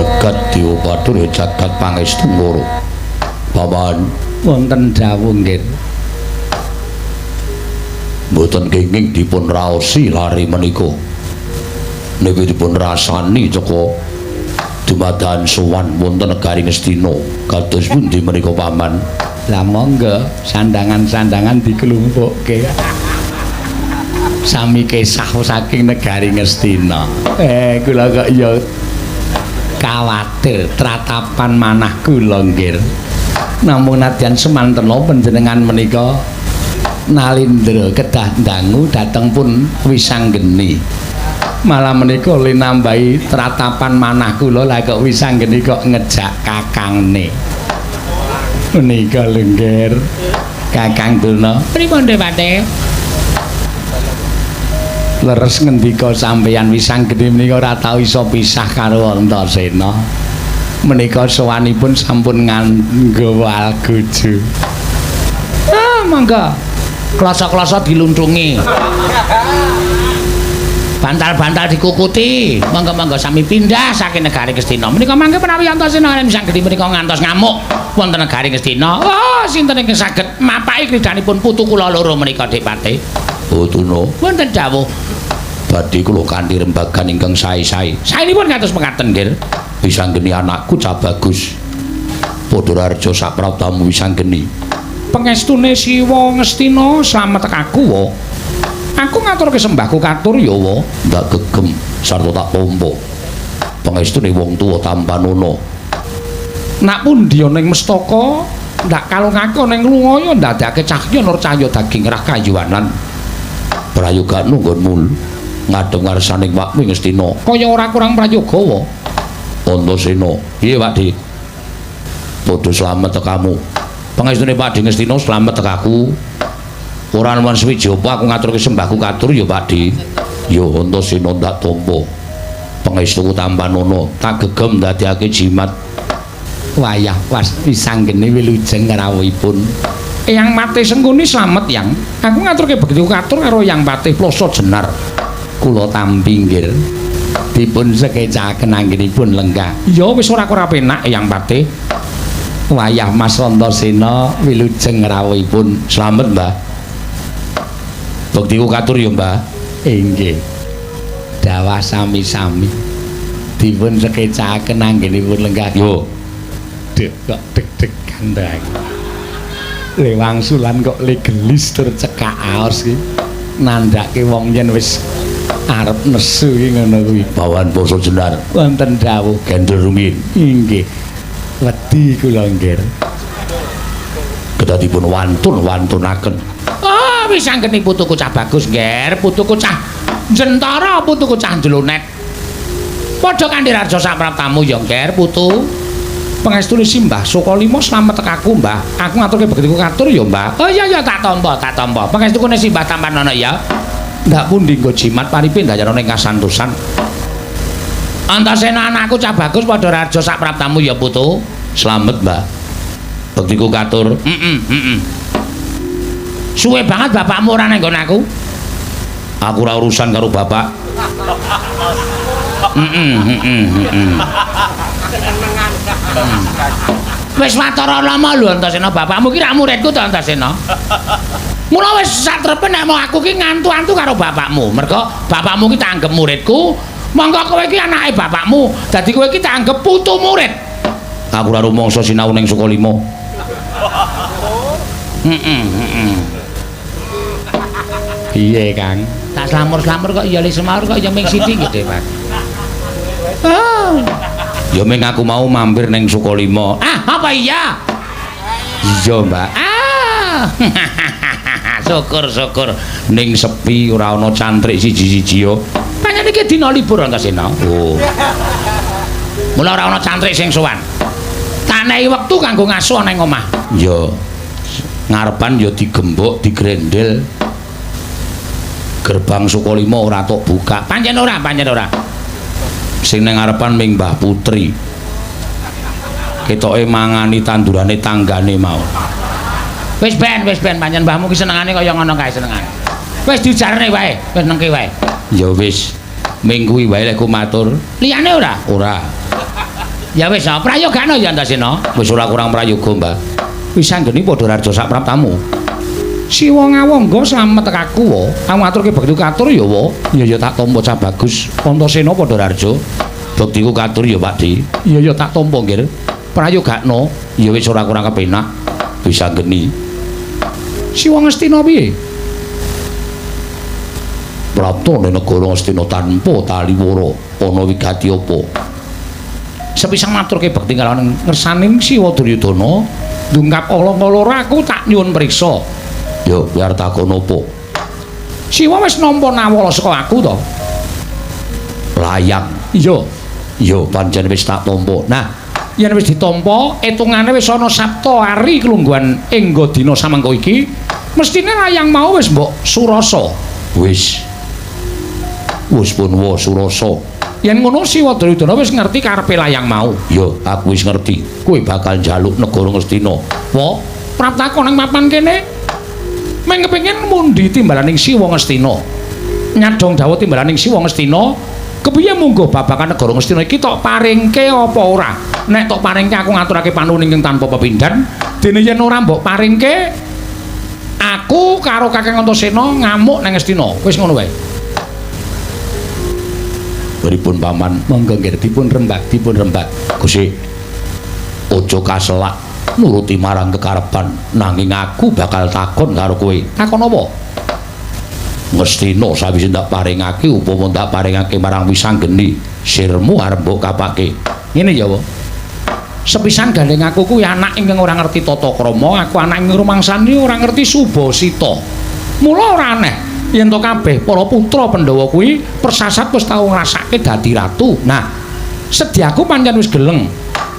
Jagat Dewa Bathara, jagat pangestu ngoro. Paman, wonten dawuh nggih. Mboten kenging dipun raosi lari menika. Niki dipun rasani teka dumadakan sowan wonten negari Ngastina. Kados pundi menika, Paman? Lah monggo sandangan-sandangan diklumpukke. Sami kesah saking negari Ngastina. Kula kok ya kawatir tratapan manah kula nggih. Namung nadyan semantena panjenengan menika nalindra kedah dangu dhateng pun Wisanggeni. Malah menika le nambahi tratapan manah kula, lah kok Wisanggeni kok ngejak kakangne. Menika lho nggih. Kakang Durna. Pripun, Depate? Leres ngendika sampeyan, Wisanggeni menika ora tau iso pisah karo Antasena. Menika sowanipun sampun nganggo algojo. Ah, monggo. Kloso-kloso diluntungi. Bantal-bantal dikukuti. Monggo-monggo sami pindah saking negari Ngastina. Menika mangke menawi Antasena lan Wisanggeni menika ngantos ngamuk wonten negari Ngastina. Oh, sinten ingkang saged mapaki kridanipun putu kula loro menika, Dik Pate? Tuna. Wonten dawuh. Badhe kula kanthi rembagan ingkang sae-sae. Saenipun kados mekaten, nggih. Wisanggeni anakku cah bagus. Padha raharja sapraptamu, Wisanggeni. Pengestune Siwa Ngastina slamet aku wa. Aku ngaturke sembahku katur ya wa. Ndak gegem sarta tak tampa. Pengestune wong tuwa tampanana. Nak pundi ana ing mestaka, ndak kalungake ana ing lungaya ndadekake cahya nur cahya daging rah kayuwanan. Prayogakno nggonmu ngadhep ngarsaning wakmu Ngastina. Kaya ora kurang prayoga wa. Antasena. Piye, Pak Dik? Padha slamet tekamu. Pangestune Pak Dik Ngastina slamet tekaku. Ora nuwun suwiji apa aku ngaturke sembahku katur ya, Pak Dik. Ya Antasena ndak tampa. Pangestuku tampanana, tak gegem ndadekake jimat. Wayah was Wisanggeni wilujeng rawuhipun. Eyang Patih Sengkuni slamet, Yang. Aku ngaturke begitu katur karo Yang Patih Ploso Jenar. Kula tampi nggih. Dipun sekecaken anggenipun lenggah. Ya wis ora ora penak, Eyang Patih. Wayah Mas Antasena wilujeng rawuhipun. Slamet, Mbah. Bektiku katur ya, Mbah. Inggih. Dawah sami-sami. Dipun sekecaken anggenipun lenggah. Yo. Dek kok deg-degan ta aku. Le wangsulan kok le gelis tur cekak aos iki. Nandhake wong yen wis arep nesu iki ngono kuwi. Bawan Ploso Jenar. Wonten dawuh. Gendel rumiyin. Inggih. Wedi kula nggih. Kedadipun wantun-wantunaken. Ah, wis anggene putuku cah bagus, Ngger. Putuku cah jentara, putuku cah jlonet. Padha kanthi raja sapraptamu ya, Ngger, putu. Pangestune Simbah Sukalima slamet tekaku, Mbah. Aku ngaturke bektiku katur ya, Mbah. Oh iya ya, tak tampa, tak tampa. Pangestukune Simbah tampanana ya. Ndak pundi nggo jimat paripe ndayana ing kasantosan. Antasena anakku cah bagus padha raja sapraptamu ya, putu. Slamet, Mbah. Bektiku katur. Heeh, heeh. Suwe banget bapakmu ora nang nggon aku. Aku ora urusan karo bapak. Heeh, heeh, heeh. Wis watara lama lho Antasena, bapakmu ki rak muridku to, Antasena. Mula wis satrepe nek mau aku ki ngantu-antu karo bapakmu. Mergo bapakmu ki tak anggep muridku, mongko kowe ki anake bapakmu. Dadi kowe ki tak anggep putu murid. Aku ora rumangsa sinau ning Sukalima. Heeh, heeh. Piye, Kang? Tak slamur-slamur kok ya le semaur kok ya ming sithik gitu, Pak. Oh. Ya ming aku mau mampir ning Sukalima. Ah, apa iya? Iya, Mbak. Ah. Syukur, syukur. Ning sepi ora ana cantrik siji-siji yo. Pancen iki dina libur, Antasena. Oh. Mula ora ana cantrik sing sowan. Tak nehi wektu kanggo ngasuh nang omah. Ya. Ngarepan ya digembok, digrendel. Gerbang Sukalima ora tok buka. Pancen ora, pancen ora. Sing nang ngarepan ming Mbah Putri. Ketoke mangani tandurane tanggane mau. Wis ben pancen mbahmu ki senengane kaya ngono kae senengane. Wis dijarne wae, wis nengke wae. Ya wis, ming kuwi wae lek ku matur. Liyane ora? Ora. Ya wis, prayogano ya Antasena. Wis ora kurang prayoga, Mbah. Wisanggeni padha raja sak praptamu. Siwa ngawangga slamet tekaku wa. Aku ngaturke bektiku katur ya wa. Ya ya tak tampa cah bagus. Antasena padha raja. Bektiku katur ya Pak Di. Ya ya tak tampa nggih. Prayogakno. Ya wis ora kurang kepenak. Wisanggeni. Siwa Ngastina piye? Praptane negara Ngastina tanpa taliwara ana wigati apa? Sepisan maturke bekti kalawan ngersaning Siwa Duryudana ndungkap ala-kala aku tak nyuwun priksa. Yo, biar takon apa? Siwa wis nampa nawala saka aku to? Layang. Iya. Iya, pancen wis tak tampa. Nah, yen wis ditampa, etungane wis ana Sapta Ari klungguhan ing dina samangka iki, mestine layang mau wis mbok surasa. Wis. Wis pun wa surasa. Yen ngono Siwa Duryudana wis ngerti karepe layang mau. Ya, aku wis ngerti. Kowe bakal njaluk negara Ngastina. Wa, praptako nang papan kene. Meng kepengin mundi timbalaning Siwa Ngastina. Nyadong dawuh timbalaning Siwa Ngastina, kepiye mungguh babagan negara Ngastina iki tok paringke apa ora? Nek tok paringke aku ngaturake panuwun ingkang tanpa pepindhan, dene yen ora mbok paringke aku karo Kakang Antasena ngamuk nang Ngastina. Wis ngono wae. Pripun paman? Monggo nggih dipun rembag, dipun rembag. Gusti, aja kaselak nuruti marang kekarepan, nanging aku bakal takon karo kowe. Takon apa? Ngastina sawise ndak paringake upama ndak paringake marang Wisanggeni, sirmu arep mbok kapake. Ngene ya, Wa. Sepisan gandeng aku kuwi anak ingkang ora ngerti tata krama, aku anak ing rumangsani ora ngerti subasita. Mula ora aneh yen to kabeh para putra Pandhawa kuwi persasat wis tau ngrasake dadi ratu. Nah, sedyaku pancen wis geleng.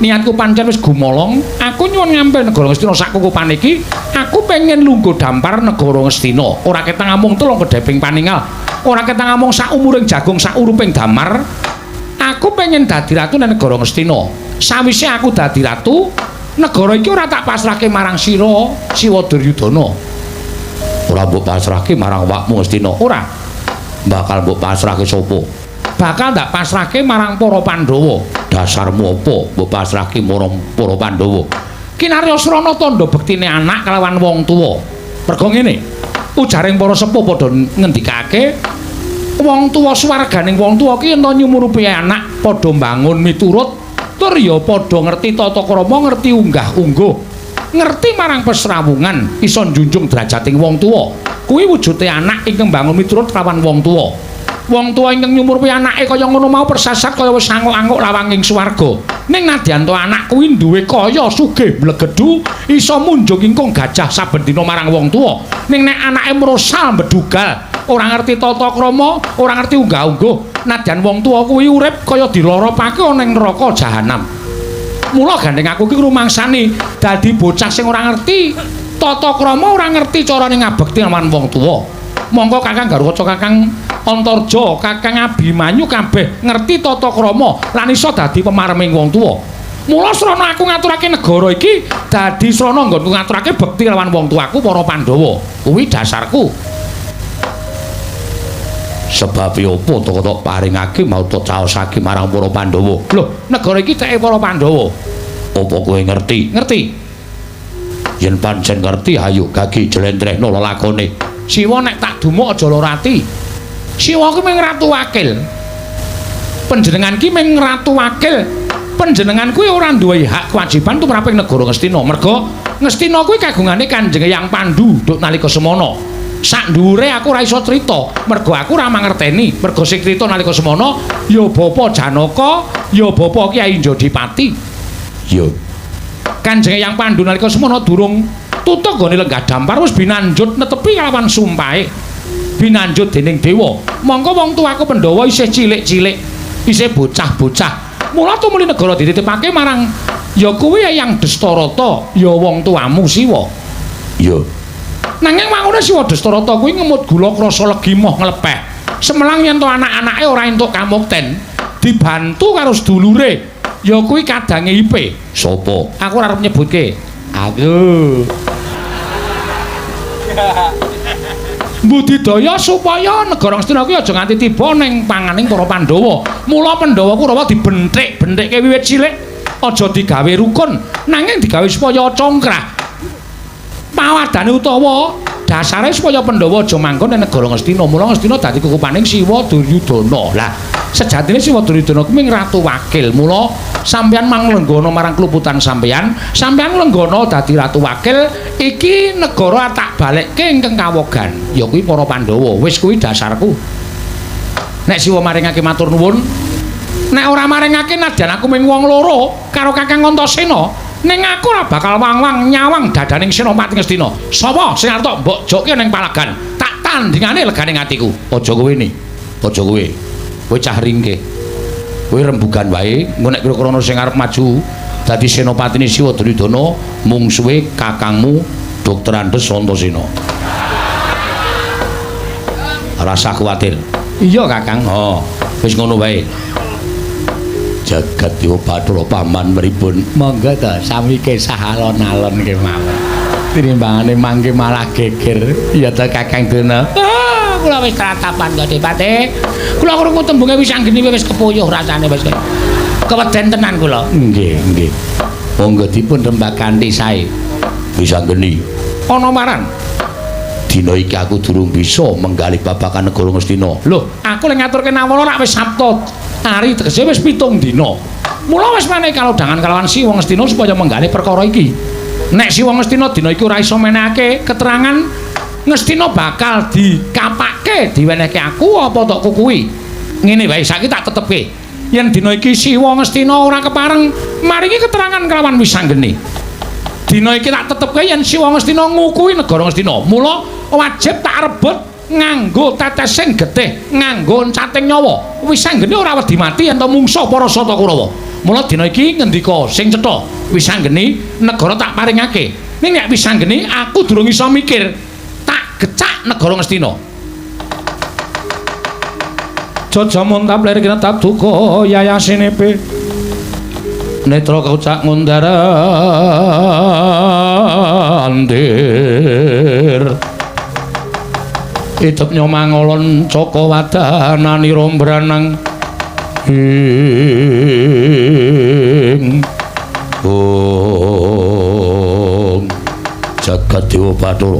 Niatku pancen wis gumolong, aku nyuwun ngampil negara Ngastina sak kukupan iki, aku pengen lungguh dampar negara Ngastina. Ora ketang amung telung kedheping paningal, ora ketang amung sak umuring jagung sak uruping damar. Aku pengen dadi ratu nang negara Ngastina. Sawise aku dadi ratu, negara iki ora tak pasrahke marang sira, Siwa Duryudana. Ora mbok pasrahke marang awakmu Ngastina. Ora. Bakal mbok pasrahke sapa? Bakal ndak pasrahke marang para Pandhawa. Dasarmu apa mbok pasrahke marang para Pandhawa? Kinarya srana tandha bektine anak kelawan wong tuwa. Merga ngene, ujaring para sepuh padha ngendikake wong tuwa swarganing wong tuwa ki yen nyumurupi anak padha mbangun miturut tur ya padha ngerti tata krama, ngerti unggah-ungguh, ngerti marang pesrawungan, iso njunjung derajating wong tuwa. Kuwi wujude anak ingkang mbangun miturut kelawan wong tuwa. Wong tuwa ingkang nyumurupi anake kaya ngono mau persasat kaya wis anguk-anguk lawanging swarga. Ning nadyan to anak kuwi duwe kaya sugih mblegedhu, iso munjung ingkung gajah saben dina marang wong tuwa. Ning nek anake mrosal mbedugal, ora ngerti tata krama, ora ngerti unggah-ungguh, nadyan wong tuwa kuwi urip kaya diloropake ana ing neraka jahanam. Mula gandeng aku iki rumangsani dadi bocah sing ora ngerti tata krama, ora ngerti carane ngabekti marang wong tuwa. Mongko Kakang Garukaca, Kakang Antarja, Kakang Abimanyu kabeh ngerti tata krama lan iso dadi pemareming wong tuwa. Mula srana aku ngaturake negara iki dadi srana nggonku ngaturake bekti lawan wong tuaku para Pandhawa. Kuwi dasarku. Sebab apa to tok paringake mau tok caosake marang para Pandhawa? Lho, negara iki teke para Pandhawa. Apa kowe ngerti? Ngerti. Yen pancen ngerti, ayo gagi jlentrehno lelakone. Siwa nek tak dumuk aja lara ati. Siwa ki mung ratu wakil. Panjenengan ki mung ratu wakil. Panjenengan kuwi ora duwe hak kewajiban tumraping negara Ngastina. Merga Ngastina kuwi kagungane Kanjeng Hyang Pandu duk nalika semana. Sak dhuwure aku ora iso crita, merga aku ora mangerteni. Merga sing crita nalika semana ya Bapa Janaka, ya Bapa Kyai Jodipati. Ya. Kanjeng Hyang Pandu nalika semana durung tutuk nggone lenggah dampar wis binanjut netepi kalawan sumpahe. Binanjut dening dewa. Mongko wong tuaku Pandhawa isih cilik-cilik, isih bocah-bocah. Mula tumuli negara dititipake marang ya kuwi Eyang Destarata, ya wong tuamu Siwa. Ya. Nanging wangune Siwa Destarata kuwi ngemut gula krasa legi moh nglepeh. Semelang yen to anak-anake ora entuk kamukten, dibantu karo sedulure, ya kuwi kadange Ipe. Sopo? Aku ora arep nyebutke. Aku. Budidaya supaya negara Ngastina kuwi aja nganti tiba ning panganing para Pandhawa. Mula Pandhawa Kurawa dibenthik-benthikke wiwit cilik. Aja digawe rukun, nanging digawe supaya congkrah. Pawadane utawa dasare supaya Pandhawa aja manggon ning negara Ngastina. Mula Ngastina dadi kukupaning Siwa Duryudana. Lah, sejatine Siwa Duryudana kuwi mung ratu wakil. Mula sampeyan manglenggana marang kluputan sampeyan, sampeyan lenggana dadi ratu wakil, iki negara tak balekke ingkang kawogan. Ya kuwi para Pandhawa. Wis kuwi dasarku. Nek Siwa maringake matur nuwun, nek ora maringake nadyan aku mung wong loro karo Kakang Antasena, ning aku ora bakal wang-wang nyawang dadaning Senopati Ngastina. Sapa sing arep tok mbok jokke ning palagan, tak tandingane legane atiku. Aja kowe ni. Aja kowe. Kowe cah ringkih. Kowe rembugan wae, engko nek kira-kira ana sing arep maju dadi senopatine Siwa Duryudana, mungsuhe kakangmu Dr. Andes Antasena. Rasa kuwatir. Iya, Kakang. Oh, wis ngono wae. Jagat Dewa Bathara paman pripun? Monggo to sami kesah alon-alon kemawon. Tinimbangane mangke malah geger. Iya to Kakang Dana. Ah, kula wis tratapan kok Dipati. Kula krungu tembunge wis anggeni wis kepuyuh rasane wis. Keweden tenan kula. Nggih, nggih. Monggo dipun rembag kanthi sae. Wis anggeni. Ana maran. Dina iki aku durung bisa menggalih babagan negara Ngastina. Lho, aku lek ngaturke nawala rak wis Sabtu. Ari tegese wis 7 dina. Mula wis maneh kalodhangan kalawan Siwa Ngastina supaya menggalih perkara iki. Nek Siwa Ngastina dina iki ora iso menehake keterangan, Ngastina bakal dikapake diwenehke aku apa tok kukuwi. Ngene wae saiki tak tetepke. Yen dina iki Siwa Ngastina ora kepareng maringi keterangan kelawan wisanggeni. Dina iki tak tetepke yen Siwa Ngastina ngukuhi negara Ngastina. Mula wajib tak rebut nganggo tetesing getih, nganggo encating nyawa. Wisanggeni ora wedi mati yen to mungsa para Sata Kurawa. Mula dina iki ngendika sing cetha, wisanggeni negara tak paringake. Ning nek wisanggeni aku durung iso mikir, tak gecak negara Ngastina. Jaja muntap lir kinetap duka yayasinepe. Netra kaucak ngundar andir. Idep nyomangolon caka wadananira mbranang ing ong jagat Dewa Bathara.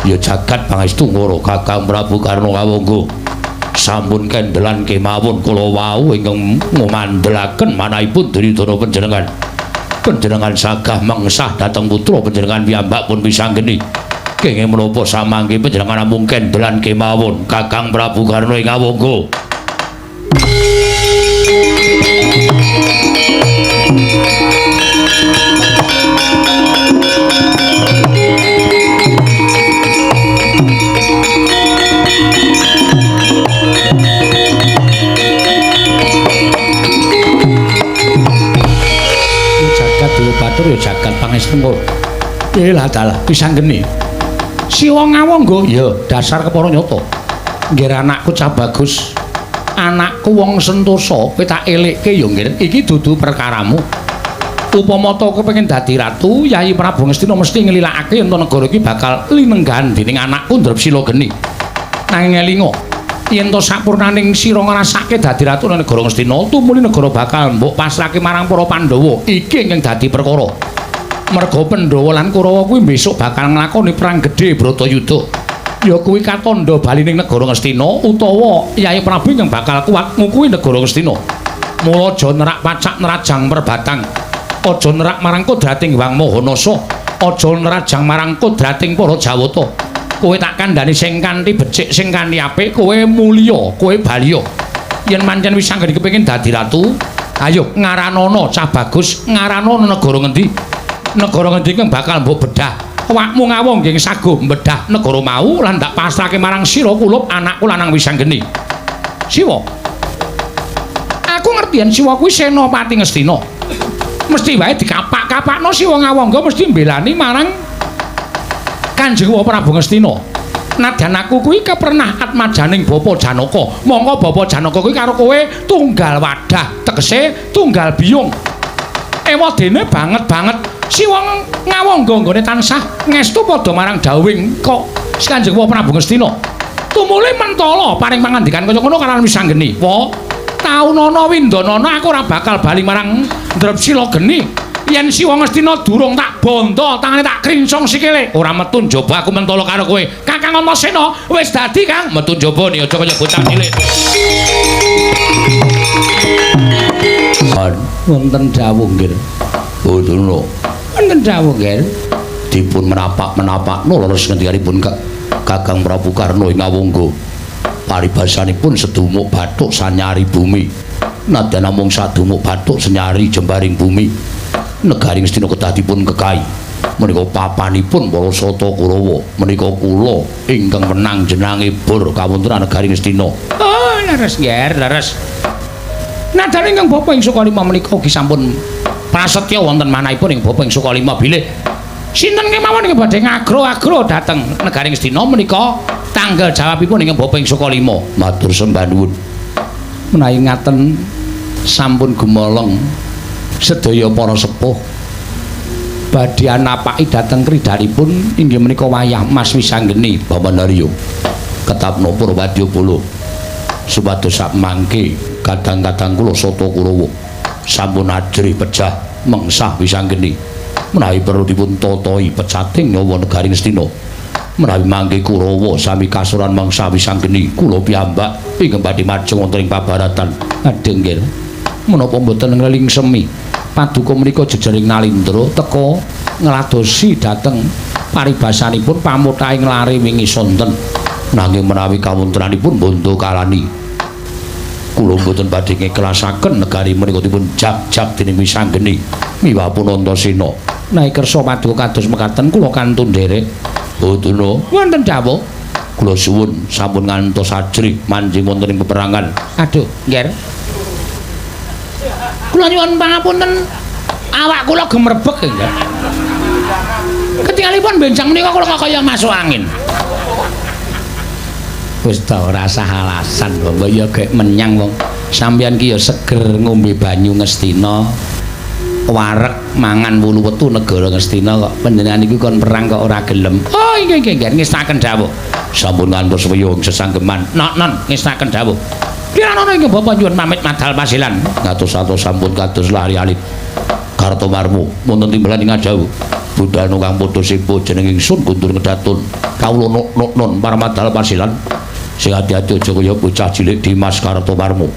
Ya jagat pangestu ngoro Kakang Prabu Karna kawangga. Sampun kendelan kemawon kula wau ingkang ngumandelaken manahipun Duryudana panjenengan. Panjenengan sagah mengsah dhateng putra panjenengan piyambak pun pisanggeni. Kenging menapa samangke panjenengan namung kendelan kemawon Kakang Prabu Karna ing awangga. Jagat Dewa Bathara ya jagat pangestu. Elah dalah pisanggeni. Siwa ngawangga ya dasar kepara nyata. Nggih anakku cah bagus. Anakku wong sentosa, kowe tak elekke ya nggih. Iki dudu perkaramu. Upama ta kowe pengen dadi ratu, Yayi Prabu Ngastina mesti nglilakake yen negara iki bakal linenggahan dening anakku Drepsila Geni. Nanging elinga, yen to sapurnaning sira ngrasake dadi ratu nang negara Ngastina, tumuli negara bakal mbok pasrahke marang para Pandhawa. Iki ingkang dadi perkara. Merga Pandhawa lan Kurawa kuwi besok bakal nglakoni perang gedhe Bratayuda. Ya kuwi katandha balining negara Ngastina utawa Yayi Prabu ingkang bakal kuat ngukuhi negara Ngastina. Mula aja nerak pacak nerajang perbatang. Aja nerak marang kodrating Hyang Mahanasa, aja nerajang marang kodrating para Jawata. Kowe tak kandhani sing kanthi becik, sing kanthi apik, kowe mulya, kowe baliya. Yen pancen wis anggene kepengin dadi ratu, ayo ngaranana cah bagus, ngaranana negara ngendi? Negara ngendi kang bakal mbok bedah? Awakmu ngawong nggih saguh mbedah negara mau lan tak pasrahke marang sira kulup anakku lanang Wisanggeni. Siwa. Aku ngerti yen Siwa kuwi Senopati Ngastina. Mesti wae dikapak-kapakno Siwa Ngawangga mesti mbelani marang Kanjeng Prabu Ngastina. Nadyan aku kuwi kepernah atmajaning Bapa Janaka. Mongko Bapa Janaka kuwi karo kowe tunggal wadah, tegese tunggal biyung. Ewadene banget-banget Siwa Ngawangga nggone tansah ngestu padha marang dawuhing kok Kanjeng Prabu Ngastina. Tumule mentala paring pangandikan kaya ngono karo Wisanggeni. Wa, Taunana windanana aku ora bakal bali marang Drepsila geni. Yen Siwa Ngastina durung tak bondo, tangane tak krincong sikile. Ora metu njaba aku mentolo karo kowe. Kakang Antasena wis dadi, Kang. Metu njaba ni aja kaya bocah cilik. Wonten dawuh nggih. Bodhono. Wonten dawuh nggih. Dipun menapak-menapakno leres ngendikanipun Kakang Prabu Karna ing Awangga. Paribasanipun sedumuk bathuk sanyari bumi. Nadyan namung sadumuk bathuk senyari jembaring bumi. Negari Ngastina kedah dipun kekai. Menika papanipun para Sata Kurawa. Menika kula ingkang menang jenange bor kawontenan negari Ngastina. Oh, leres nggih, leres. Nadyan ingkang bapa ing Sukalima menika ugi sampun prasetya wonten manahipun ing bapa ing Sukalima bilih sinten kemawon ingkang badhe ngagro-agro dhateng negari Ngastina menika tanggal jawabipun ingkang bapa ing Sukalima. Matur sembah nuwun. Menawi ngaten sampun gumolong sedaya para sepuh badhe anapaki dhateng kridhanipun inggih menika wayah Mas Wisanggeni. Paman Haryo ketapno Purwadyabala supados sakmangke kadang-kadang kula Sata Kurawa sampun ajrih pejah mengsah Wisanggeni. Menawi perlu dipun tatahi pecating nyawa negari Ngastina. Menawi mangke Kurawa sami kasuran mengsah Wisanggeni, kula piyambak ingkang badhe majeng wonten ing pabaratan. Aduh nggih. Menapa mboten ngelingsemi paduka menika jejering Nalindra teka ngladosi dhateng paribasanipun pamutaing lare wingi sonten. Nanging menawi kawontenanipun bondo kalani, kula mboten badhe ngiklasaken negari menika dipun jag-jag dening Wisanggeni miwah pun Antasena. Menawi kersa paduka kados mekaten kula kantun nderek. Bodhono. Wonten dawuh. Kula suwun sampun ngantos ajrih manjing wonten ing peperangan. Aduh, nggih. Kula nyuwun pangapunten, awak kula gemrebek nggih. Ketingalipun benjang menika kula kok kaya masuk angin. Wis ta ora usah alasan, mbok ya gek menyang wong. Sampeyan ki ya seger ngombe banyu Ngastina, wareg mangan wulu wetu negara Ngastina kok panjenengan iku kon perang kok ora gelem. Oh nggih nggih nggih ngestaken dawuh. Sampun ngantos wiyung sesanggeman. Non non ngestaken dawuh. Kirana ingkang bapa nyuwun pamit madal pasilan. Ngatos-atos sampun kados lari alit. Kartomarmo wonten timbalan ing ngajauh. Budhana kang padha sepo jeneng ingsun Guntur Ngedatun. Kawula non paramadal pasilan. Sing ati-ati aja kaya bocah cilik Dimas Kartomarmo.